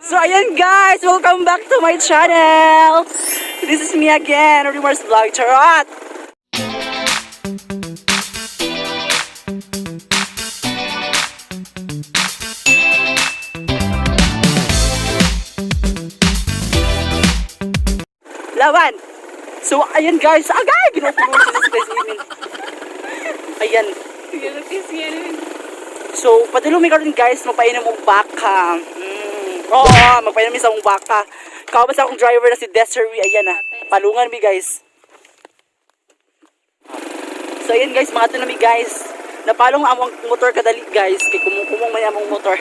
So ayan guys, welcome back to my channel. This is me again, Rumors Vlog Charot. Laban! So ayan guys, agay! Ginukulong sila si guys Emil. Ayan. So, padulong mi karon guys, magpainom og baka. Oo, magpainom mi sa akong baka. Kauban sa akong driver na si Desiree, ayan na. Palungan mi, guys. So ayan guys, mga na mi, guys. Napalong ang among motor kadali, guys, kay kumungkumong may among motor.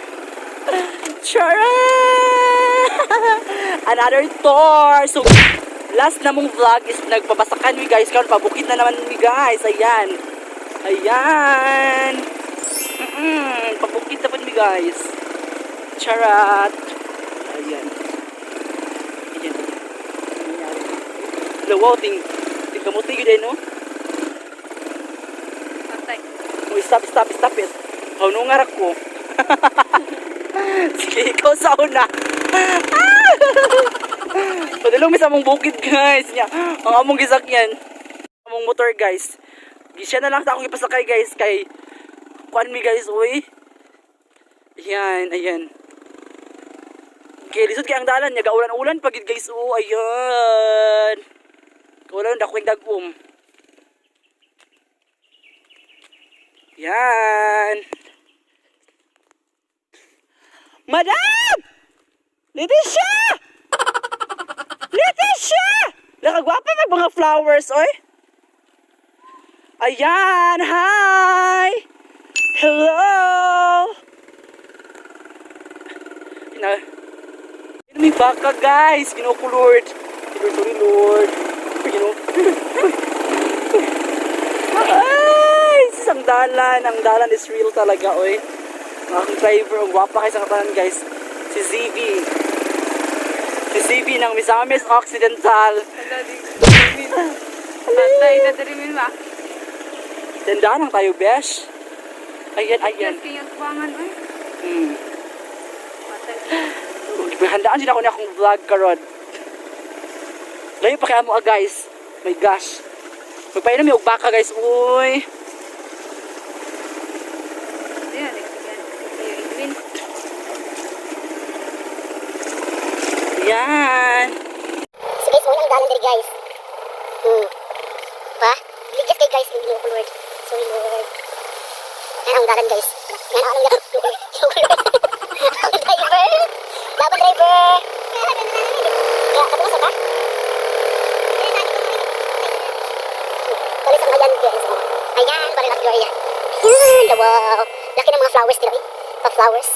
Charan! Another tour. So last na mong vlog is nagpapasakan mi, guys. Karon pabukid na naman mi, guys. Ayan. Ayan. Pabukid na po mi, guys. Charat. Ayan. Ayan. Ayan. Hello, wow, ting kamuti yun eh, no? Patay. Uy, stop, stop, stop it. Kaunungar ako. Sige, ikaw sa una. Ah! Padulong mi sa among bukid, guys. Nya, ang among gisakyan. Among motor, guys. Siya na lang sa akong ipasakay, guys, kay kuan mi, guys, uy. Ayan, ayan. Okay, lisod kay ang dalan niya, gaulan-ulan pagid, guys. Oh, ayan. Kaulan dako yung dagom. Yan. Madam! Leticia! Leticia! Nakagwapa mag mga flowers, oy. Ayan, hi! Hello! Na, may baka, guys. Ginoo ko, Lord. Lord, sorry, Lord. Ginoo. Ay, ang dalan. Ang dalan is real talaga, oy. Ang aking driver, ang gwapa kay sa katanan, guys. Si ZB. Si ZB ng Misamis Occidental. Patay na diri ba? Tandaan lang tayo, besh. Ayan, ayan. Yes, kay tuwangan oy. Patay. Handaan din ako na akong vlog karon. Layo pa kaya mo, ah, guys. My gosh. Magpainom yung baka, guys. Uy. Ayan, Edwin. Ayan. So guys, muna ang dalan diri, guys. Pa? Ligit kay guys, hindi ko, Lord. Sorry, Lord. Yan ang dalan, guys. Yan ang dalan. Lord. Ang driver. Laban, driver. Kaya tapos ka? Balik sa ayan, guys. Ayan, para lang Gloria. Ayan, wow. Laki ng mga flowers nila eh. Pa flowers.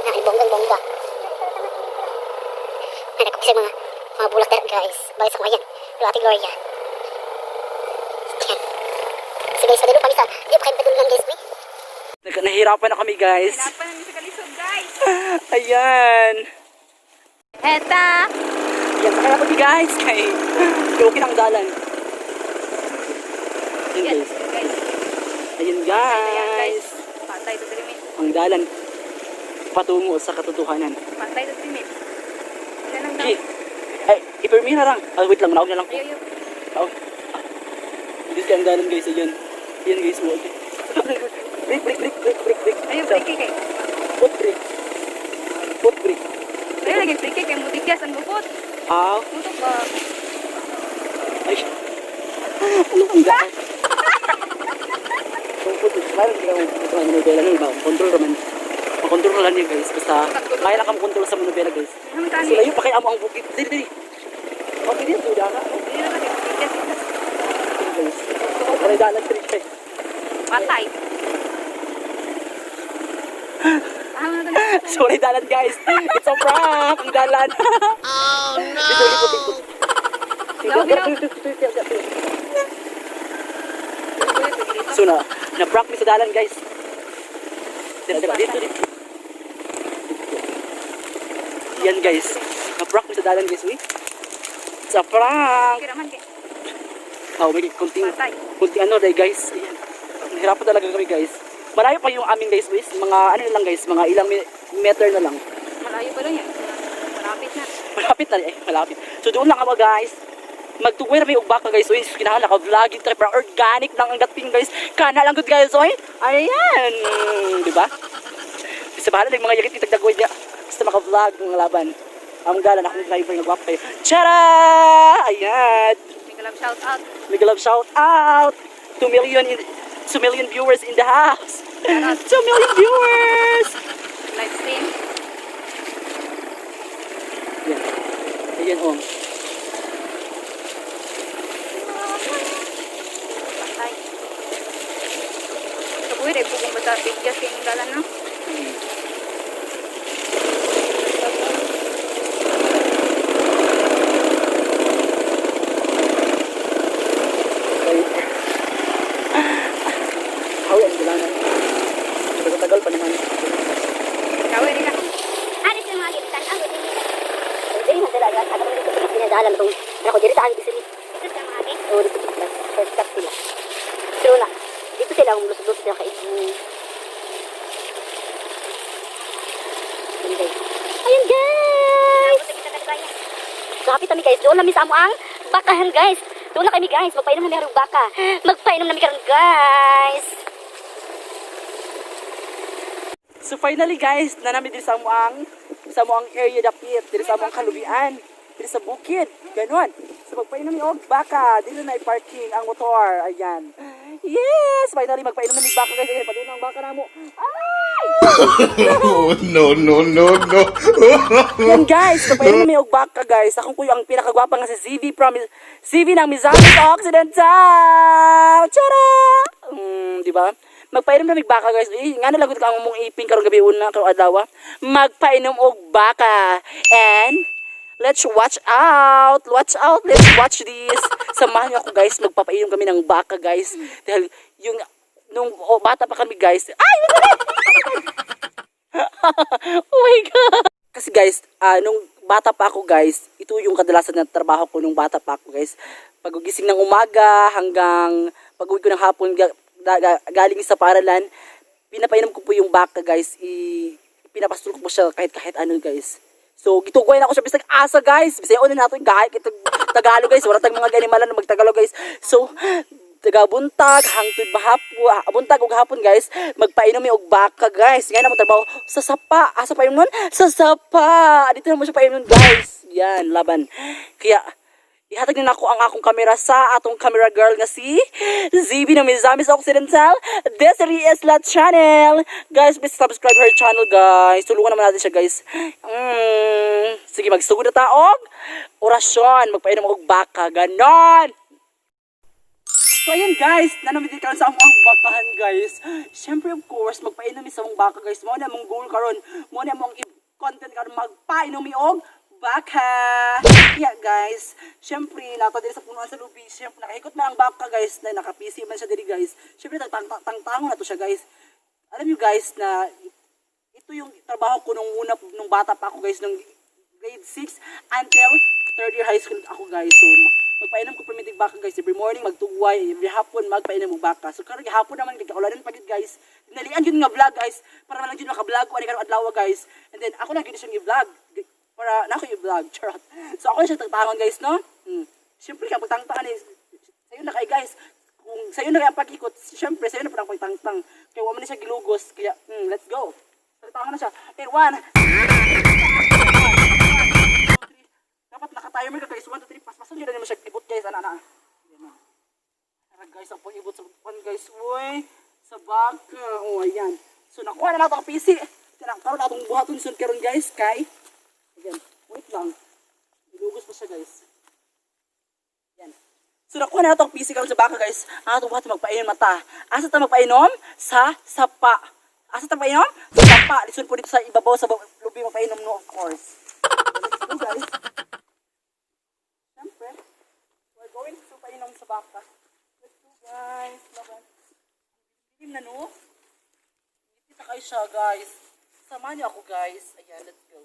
Na, bonggang bongga. Anak ko kasi mga bulak dara, guys. Balik sa ayan. Pero Ate Gloria. Ayan. So guys, padulong pa mi sa, di pa kayo padulungan, guys, uy. Nahirapan na kami, guys. Hirapan na mi sa kalisod, guys. Ayan. Heta. Ayan, sakay na kami, guys. Kay okay ang dalan. Ayan, Yes, guys. guys. Ayan, Ayan, guys. guys. Patay to diri mi. Ang dalan patungo sa katotohanan. Patay to diri mi. Wala nang Okay. Ay, ipirmi na lang. Ah, wait lang, naog na lang ko. Ayo, ayo. Naog. Ah. Hindi kay ang dalan, guys. Ayan. Ayan, guys. Oh, okay. Break, break, break, break, break, break. Ayo, break kay. Foot brake. Foot brake. Ayo lagi break kay mutigas ang bukot. Ah. Mutok ba? Ay. Ano ang daan? Foot brake. Parang hindi ka mo manubela nun ba? Control raman. Makontrol lang niya, guys. Basta kaya lang kang control sa manubela, guys. Ano tani? So layo pa kay amo ang bukid. Dili, dili. Okay din, suda ka. Dili na lagi mutigas. Okay, guys. Walay dalan diri, guys. Patay. Ah, ano na Sorry, dalan, guys. It's a prank. Ang dalan. Oh no. Law, ginaw. So na prank mi sa dalan, guys. Dito, dito, dito. Yan, guys. Na prank mi sa dalan, guys. Uy. It's a prank. Kira man kay. Oh, may kunting Patay. Kunting ano day, guys. Ayan. Nahirapan talaga kami, guys. Malayo pa yung amin, guys, guys. Mga ano na lang, guys, mga ilang meter na lang. Malayo. Layo pa lang yan. Malapit na. Malapit na eh, malapit. So doon lang ako, guys. Magtugway na may og baka, guys. Uy, kinahanglan naka-vlogging trip para organic lang ang dating, guys. Kana lang gud, guys, oy. Ayan, di ba? Sa bahala lang mga yakit itagdagway niya. Basta maka-vlog mga laban. Ang gala na akong driver nga gwapo kayo. Chara! Ayan. May kalab shout out. Mega love shout out. 2 million viewers in the house. 2 million viewers. Live stream. Ayan. Ayan oh. Patay. Kabuhi, dahil pugong basta bigyas kayong dalan no? Hawi ang dalanan. Tagal pa naman. Kawi rin na. Ari sa mga gitan ang dili. Dili na sila agad agad dito sa pinadalan tong ako diri sa diri. Dito sa mga gi. Oh, dito sila. Shortcut sila. Pero na dito sila ang lusot-lusot sila kay. Ayun, guys! So happy kami, guys. Doon namin sa amo ang bakahan, guys. Doon na kami, guys. Magpainom na kami baka. Magpainom na kami karon, guys. So finally, guys, nanami din sa amuang area dapit, diri sa amuang kalubian, diri sa bukid, ganon. So magpainom ni og baka, dili na i-parking ang motor. Ayan. Yes, finally magpainom na mig baka, guys. Ayan, paduna ang baka namo. Ay! Oh, no, no, no, no. Yan, guys, magpainom na mi og baka, guys. Akong kuyo ang pinakagwapa nga si CV from CV ng Misamis Occidental. Chara! Di ba? Magpainom na mig baka, guys. Eh, nga na lagot ka ang mong iping karong gabi una karong adlaw. Magpainom og baka. And let's watch out. Watch out. Let's watch this. Samahan niyo ako, guys. Magpapainom kami ng baka, guys. Dahil yung nung oh, bata pa kami, guys. Ay! Oh my God! Kasi guys, nung bata pa ako, guys, ito yung kadalasan ng trabaho ko nung bata pa ako, guys. Paggising ng umaga hanggang pag-uwi ko ng hapon galing sa paaralan, pinapainom ko po yung baka, guys. Pinapastol ko po siya kahit kahit ano, guys. So, gitugoy na ako siya bisag asa, guys. Bisaya na nato gahit ito Tagalog, guys. Wala tayong mga animalan na magtagalog, guys. So, taga buntag hangtod mahapo buntag ug hapon, guys, magpainom mi og baka, guys. Ngayon ang trabaho sa sapa. Asa painom nun? Sa sapa dito na mo siya painom, guys. Yan laban. Kaya ihatag na nako ang akong kamera sa atong camera girl nga si ZB ng Misamis Occidental Desiree Isla Channel. Guys, please subscribe her channel, guys. Tulungan naman natin siya, guys. Sige, magsugod na taog orasyon, magpainom og baka, ganon. So ayan guys, nanamit din karon sa among bakahan, guys. Siyempre, of course, magpainom mi sa among baka, guys. Mao na among goal karon. Mao na among content karon, magpainom mi og baka. Kaya guys, siyempre nata diri sa punuan sa lubi. Siyempre nakahikot na ang baka, guys, na nakapisi man siya diri, guys. Siyempre tangtangon na to siya, guys. Alam niyo, guys, na ito yung trabaho ko nung una, nung bata pa ako, guys, nung grade 6 until third year high school ako, guys. So magpainom ko primitive baka, guys, every morning magtugway, every hapon magpainom og baka. So karon hapon naman kay kaulanan pa gyud, guys. Dinalian gyud nga vlog, guys, para man lang gyud maka-vlog ko ani karong adlaw, guys. And then ako na gyud siyang i-vlog para na ako i-vlog, charot. So ako na siya tagtangon, guys, no? Siyempre ka pagtangtangan eh sayo na kay guys. Kung sayo na kay ang pag-ikot, siyempre sayo na pa ang pagtangtang. Kaya wa man na siya gilugos, kaya let's go. Tagtangon na siya. And one, two, three. Dapat naka-timer ka, guys. 1, 2, 3. Paspasan yun na naman siya ibot, guys. Ana, ana. Ayan na. Tara, guys, ang pag-ibot sa pan, guys. Uy, sa baka. Oh, ayan. So nakuha na nato ang PC. Karon atong buhaton sun karon, guys, kay. Ayan. Wait lang. Ilugos pa siya, guys. Yan. So nakuha na nato ang PC karon sa baka, guys. Ang atong buhaton, magpainom mata. Asa ta magpainom? Sa sapa. Asa ta magpainom? Sa sapa. Lison po dito sa ibabaw sa lubi magpainom, no, of course. Let's go, guys. Siyempre, we're going to painom sa baka. Let's go, guys. Laban. Dilim na, no? Kita kayo siya, guys. Samahan niyo ako, guys. Ayan, let's go.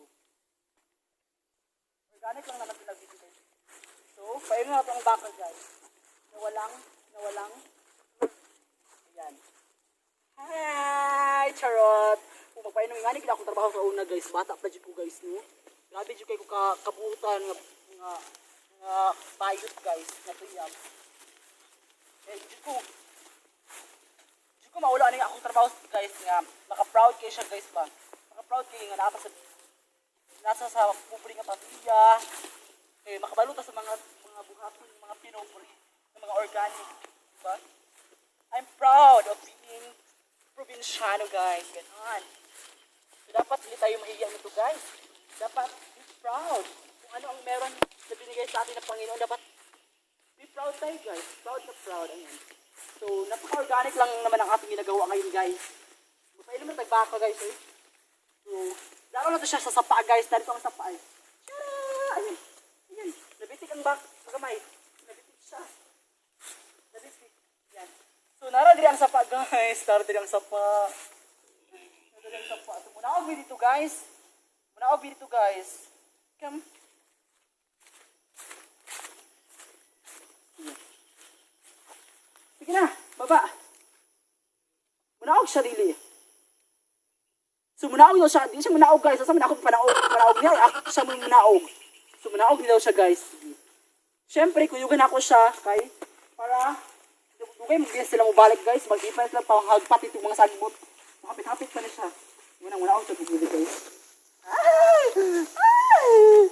Organic lang naman sila video, guys. So, painom na ang baka, guys. Na walang. Ayan. Hi! Charot! Kung magpainom nga gid akong trabaho sa una, guys, bata pa jud ko, guys, no. Grabe jud kay ko ka kabuutan nga nga nga bayot, guys, nga tuyab. Eh jud ko maula ani akong trabaho, guys, nga maka-proud kay siya, guys, ba. Maka-proud kay nga naa pa sa nasa sa pobre nga pamilya. Eh makabalo ta sa mga buhaton ng mga pinobre, ng mga organic, diba? I'm proud of being probinsyano, guys. Ganon. So, dapat hindi tayo mahiya nito, guys. Dapat be proud. Kung ano ang meron na binigay sa atin ng Panginoon, dapat be proud tayo, guys. Proud na proud. Ayan. So, napaka-organic lang naman ang ating ginagawa ngayon, guys. Magpainom na tagbaka, guys, eh. So, laro na to siya sa sapa, guys. Narito ang sapa, eh. Tara! Ayan. Ayan. Nabitik ang bak sa kamay. Nabitik siya. Nabitik. Yan. So, nara diri ang sapa, guys. Nara diri ang sapa. Nara diri ang sapa. So, munaog mi dito, guys. Munaog mi dito, guys. Come. Sige. Sige na. Baba. Munaog siya dili. So munaog daw siya, di siya munaog, guys. Asa man ako panaog, panaog niya, ako siya mo munaog. So munaog daw siya, guys. Siyempre, kuyugan ako siya kay para dugay mo sila mo balik, guys. Mag-ipan sila panghagpat itong mga sagbot. Makapit-hapit pa na siya. Muna munaog siya bugili, guys. Ay! Ay!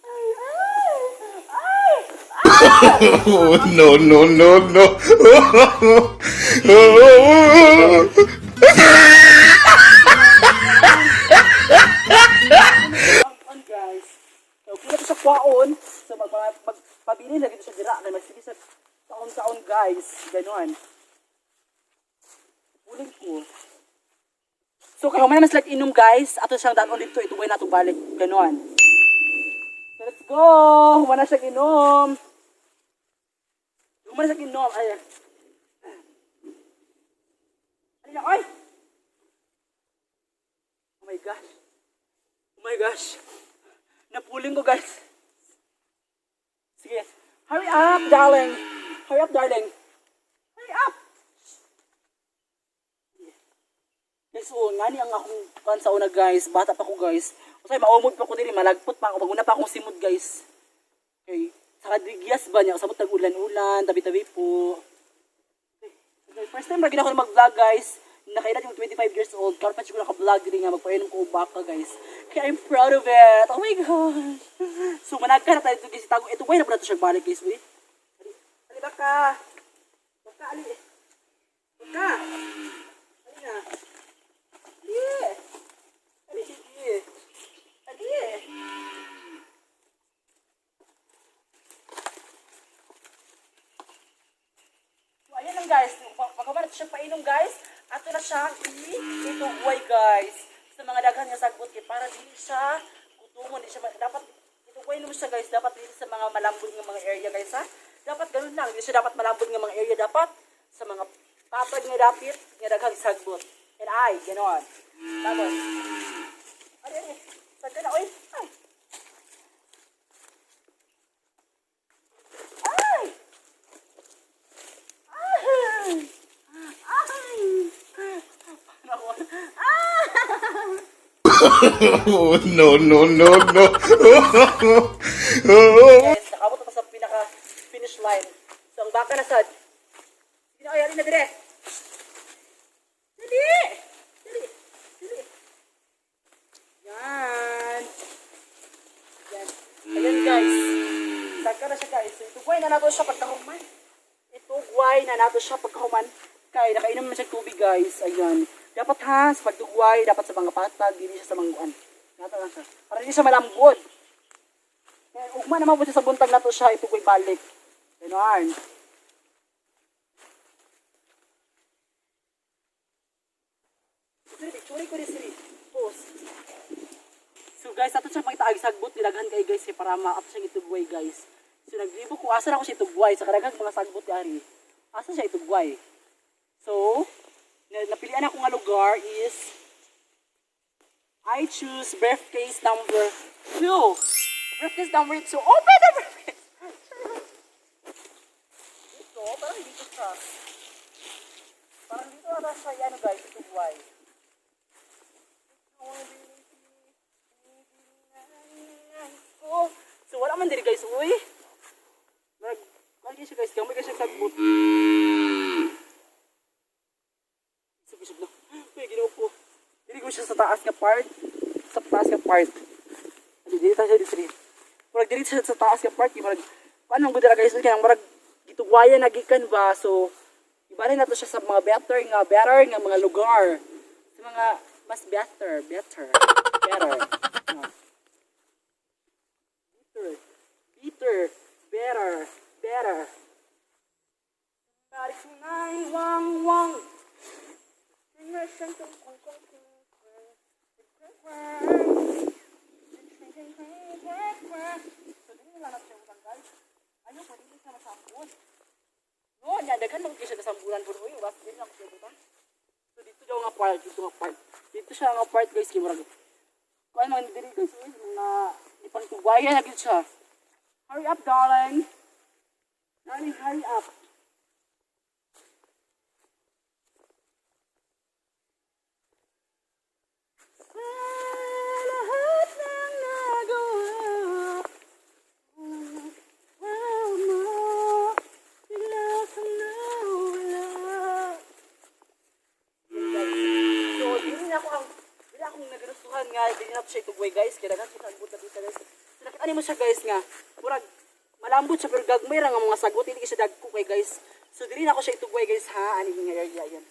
Ay! Ay! Ay! Oh, no, no, no, no. On, guys. So, kung ito sa kwaon, so magpabili na dito sa dira, kay magsige sa taon-taon, guys. Ganon. Uling ko. So, kaya human naman sila inom, guys. Ato siyang daton dito, ito na itong balik. Ganon. So, let's go! Human na siyang inom. Human na siyang inom. Ay. Ano na, ay! Oh my gosh. Oh my gosh. Napuling ko, guys. Sige. Hurry up, darling. Hurry up, darling. Hurry up. Guys, oh, ngani ang akong kan sa una, guys. Bata pa ko, guys. Usay maumod pa ko diri, malagpot pa ako. Baguna pa akong simod, guys. Okay. Sa kadigyas ba niya, samot tag-ulan-ulan, tabi-tabi po. Okay, first time lagi na ako mag-vlog, guys. Nakailan yung 25 years old. Karon pa ko naka-vlog diri nga magpainom ko og baka, guys. Kaya I'm proud of it. Oh my gosh. So managka na tayo dito, guys. Tago ito way na pala to siya balik, guys. Uy. Ali, ali baka. Baka ali. Baka. Ali na. Ali. Ali sige. Ali. So, ayan lang, guys. Pagkaman natin siya painom, guys, ato na siya itugway, guys. Sa mga daghan nga sagbot kay para dili siya kutungon, di siya dapat itugway mo siya, guys. Dapat dili sa mga malambot nga mga area, guys, ha. Dapat ganun lang, dili siya dapat malambot nga mga area, dapat sa mga patag nga dapit nga daghang sagbot. And ay, ganoon. Tapos, ay, ay, sagka na, oy. Ay. Ay! Ay! Ay! Paano ako? Ah! Oh, no, no, no, no. Guys, nakabot na ta sa pinaka finish line. So, ang baka na sad. Sige na, ay, alin na dire. Dali! Dali! Dali! Yan! Yan. Ayan, guys. Saka na siya, guys. So, itugway na nato siya pagkahuman. Itugway na nato siya pagkahuman. Kay nakainom man siya tubig, guys. Ayan. Dapat ha, sa pagtugway, dapat sa mga patag, hindi siya sa mangguan. Nato lang siya. Para hindi siya malambot. Kaya ugma naman po siya sa buntag nato siya itugway balik. Ganon. Siri, churi ko rin siri. Post. So guys, ato siya pangitaag sagbot nilaghan kay guys kay para ma ato siyang itugway, guys. So naglibo ko asa na ko siya itugway sa kadaghang mga sagbot ni ari. Asa siya itugway? So, napilian ako nga lugar is I choose briefcase number 2. Briefcase number 2. Open the briefcase! Dito, parang dito siya. Parang dito na siya, ano, guys, itugway. So wala man diri, guys, uy. Mag kuan siya, guys, gamay kay siya sagbot. Isog isog na. Uy, Ginoo ko. Diri ko siya sa taas nga part. Sa taas nga part. Dili diri ta siya diri. Murag diri siya sa taas nga part, murag paano ang gudara, guys, kay murag gitugwayan na gikan ba, so ibalik nato siya sa mga better nga mga lugar. Sa mga mas better, better, better. No. Bitter, bitter, better, better. Wang wang. So, dili lang natin siya utang, guys. Ayaw, pwede hindi siya masambol. No, nya daghan man siya kasambulan po, uy, was dili lang siya utang. So dito daw nga part, dito nga part. Dito siya nga part, guys, kay murag. Kuan man diri, guys, uy, mga ipangtugwayan na gyud siya. Hurry up, darling. Darling, hurry up. Sa lahat ng nagawa, mo, bigla kang nawala. So, dili akong nagagustuhan nga dili na siya itugway, guys, kaya daghan siya sagbot na dito, guys. So, nakita nimo siya, guys, nga murag malambot siya pero gagmay ra nga mga sagot, dili siya dagko kay, guys. So dili na ako siya itugway, guys, ha, ani nga area yan.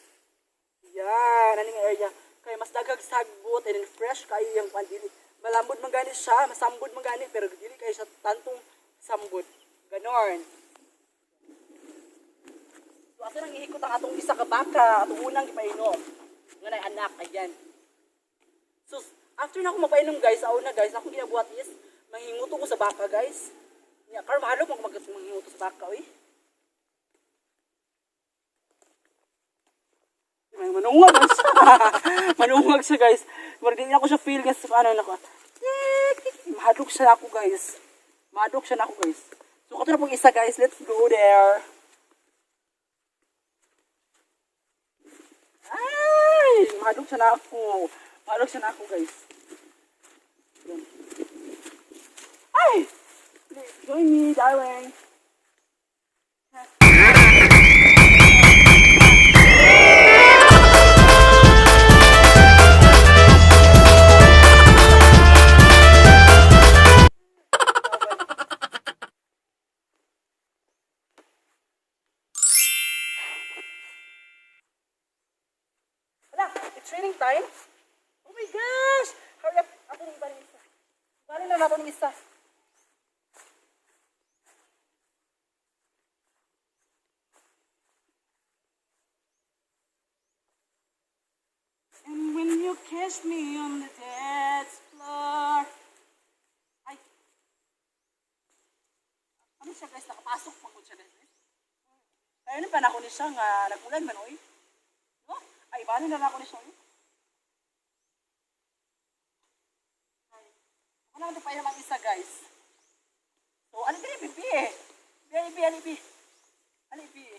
Yan, ani nga area. Kay mas daghag sagbot and then fresh kayo yung pan dili. Malambot man gani siya, masambot man gani pero dili kayo siya tantong sambot. Ganon. So asa nang ihikot ang atong isa ka baka, atong unang gipainom. Nga nay anak, ayan. So after na ako mapainom, guys, ako na, guys, akong ginabuhat is manghinguto ko sa baka, guys. Nya karon mahalo mo mag manghinguto sa baka, oy. May manungag man siya. Manungag siya, guys. Murag di na ako siya feel guys ano na ko. Mahadlok siya ako, guys. Mahadlok siya na ako, guys. So kato na pong isa, guys. Let's go there. Ay! Mahadlok siya na ako. Mahadlok siya na ako, guys. Yan. Ay! Join me, darling. Wala, it's raining time. Oh my gosh! Hurry up. Ako nang ibalik isa. Bali na natin ng isa. And when you kiss me on the dance floor. Ay. Ano siya, guys? Nakapasok pa ko siya, guys. Ayun pa na ako ni siya nga nagulan man oy. No? Ay, bali na lang ako ni siya, oy. Ay. Wala na pa yung isa, guys. So, ano dili, bibi eh. Bibi, ali, bibi. Ali, bibi.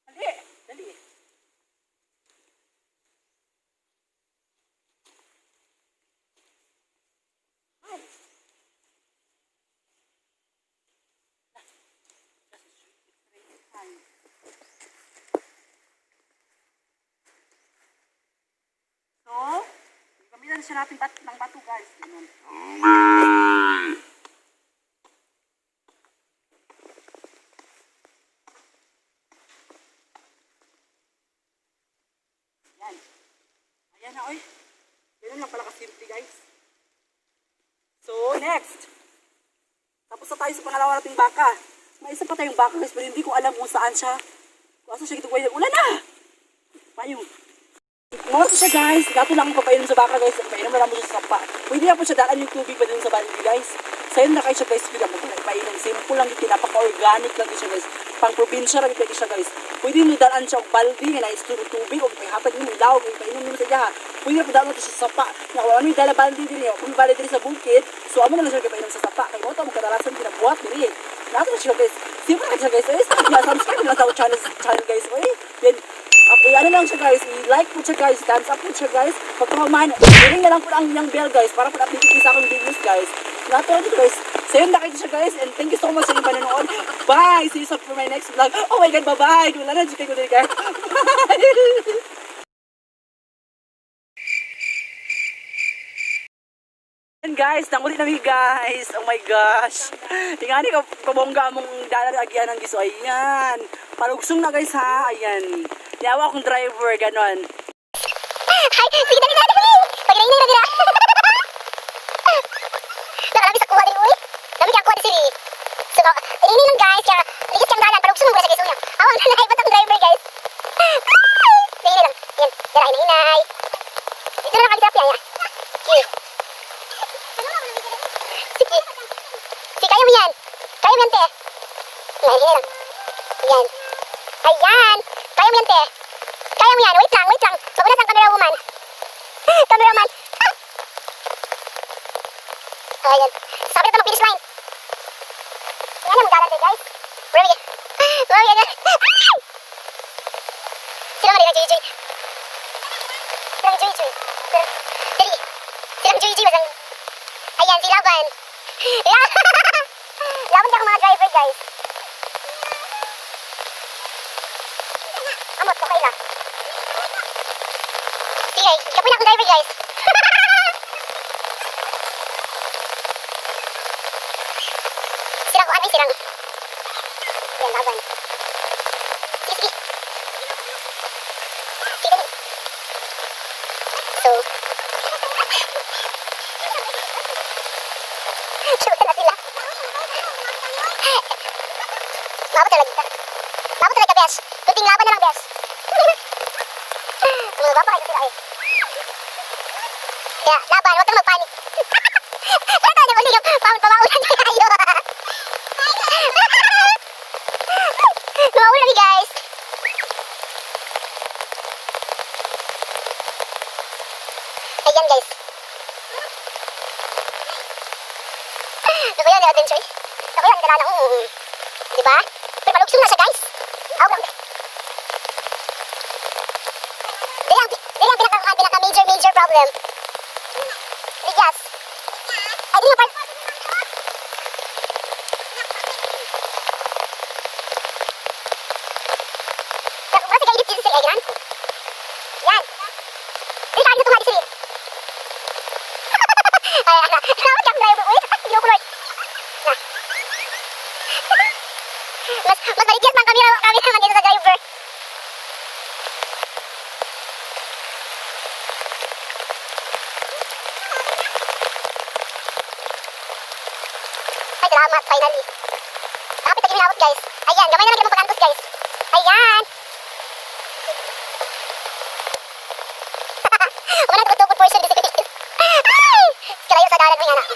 Ali, dali. Ay. It's time. So, gamitan siya natin ng bato, guys. Ganun. Yan. Ayan na, oy. Ganun lang pala kasimple, guys. So, next. Tapos na tayo sa pangalawa nating baka. May isa pa tayong baka, guys, pero hindi ko alam kung saan siya. Kung asa siya gitugway. Ulan na! Payong. Mga to siya, guys. Gato lang ang papainom sa baka, guys. Painom na lang mo siya sa sapa. Pwede na po siya daan yung tubig pa dun sa balde, guys. Sayon na kayo siya, guys. Pwede mo painom. Simple lang ito. Napaka-organic lang siya, guys. Pang probinsya lang ito siya, guys. Pwede mo daan siya og balde nga nais tubig o ihatag nimo ilawom o ipainom nimo sa iya. Pwede na po daan siya sa sapa. Nga wala mi dala balde diri. Kung balde diri sa bukid, so amo na lang siya painom sa sapa. Kay mo to mo kadalasan ginabuhat diri. Nato na siya, guys. Simple lang siya, guys. Eh, yeah, subscribe lang sa channel, guys. Oy, then ano lang siya, guys, i-like po siya. guys. Thumbs up po siya, guys. Pagkahuman, ring na lang po ang iyang bell, guys, para po update kayo sa akong videos, guys. Nato dito, guys. So yun, nakita siya, guys. And thank you so much sa inyong panonood. Bye! See you sa for my next vlog. Oh my God, bye-bye! Wala na, kayo ko guys. Bye! Yan guys, nanguli na mi guys. Oh my gosh. Tingani ko kabongga among dalan agyan ang giso. Ayan. Palugsong na guys ha. Ayan. Yawa akong driver ganon. Ay, sige, dali, dali, dali. Pag-inainay na dira. Nakalami sa kuha din, uy. Dami kang kuha din siri. So, inainay lang guys, kaya ligis kang dalan, parang sumong sa guys, unya. Awang nanay, ba't ang driver guys? Ay, inainay lang. Yan, dara, inainay. Dito na lang kami sa ayan. Sige. Sige. Sige, kaya mo yan. Kaya mo yan, te. Yan, inainay lang. Yan. Ayan. Kaya mo yan, te. Kaya mo yan. Wait lang, wait lang. Magulat ang camera woman. Cameraman. Ah! Ayan. Sabi na ito mag-finish line. Yan ang dalan din, guys. Where we Where we Ay! Sila man rin ang Joy. Sila ang Joy Joy. Dali. Sila ang Joy Joy. Masang... Ayan, si Laban. Laban ka mga driver, guys. Amot, okay lang. Sige, kapoy na akong driver, guys. Silang kuan ay silang. Yan, laban. Sige, sige. Sige, dali. So, Sure na sila. Maabot talaga kita. Maabot talaga, besh. Kunting laban na lang, besh. Mga gwapa kayo sila eh. Kaya, laban, huwag kang magpanik. Kaya tayo uli yung pamaulan tayo. Lumaulan kami, guys. Ayan, guys. Naku yan, adventure. Naku yan, dala na. Diba? Pero malugsong na siya, guys. Aw, lang. Dili ang pinaka major, major problem. Ligas. Ay, dili yung part. Basta ka edit dito sa ay, yan. Dili ka agad tumagi sili. Ay, ana. Nawat kang driver. Uy, ginoo ko Lord. Na. Mas maligyas man kami kami naman dito sa driver. Ay, salamat, finally. Kapit na ginawat, guys. Ayan, gamay na lang mo pag-antos, guys. Ayan. Wala na tukod portion dito. Ay! Kalayo sa dalan mo yan, ah.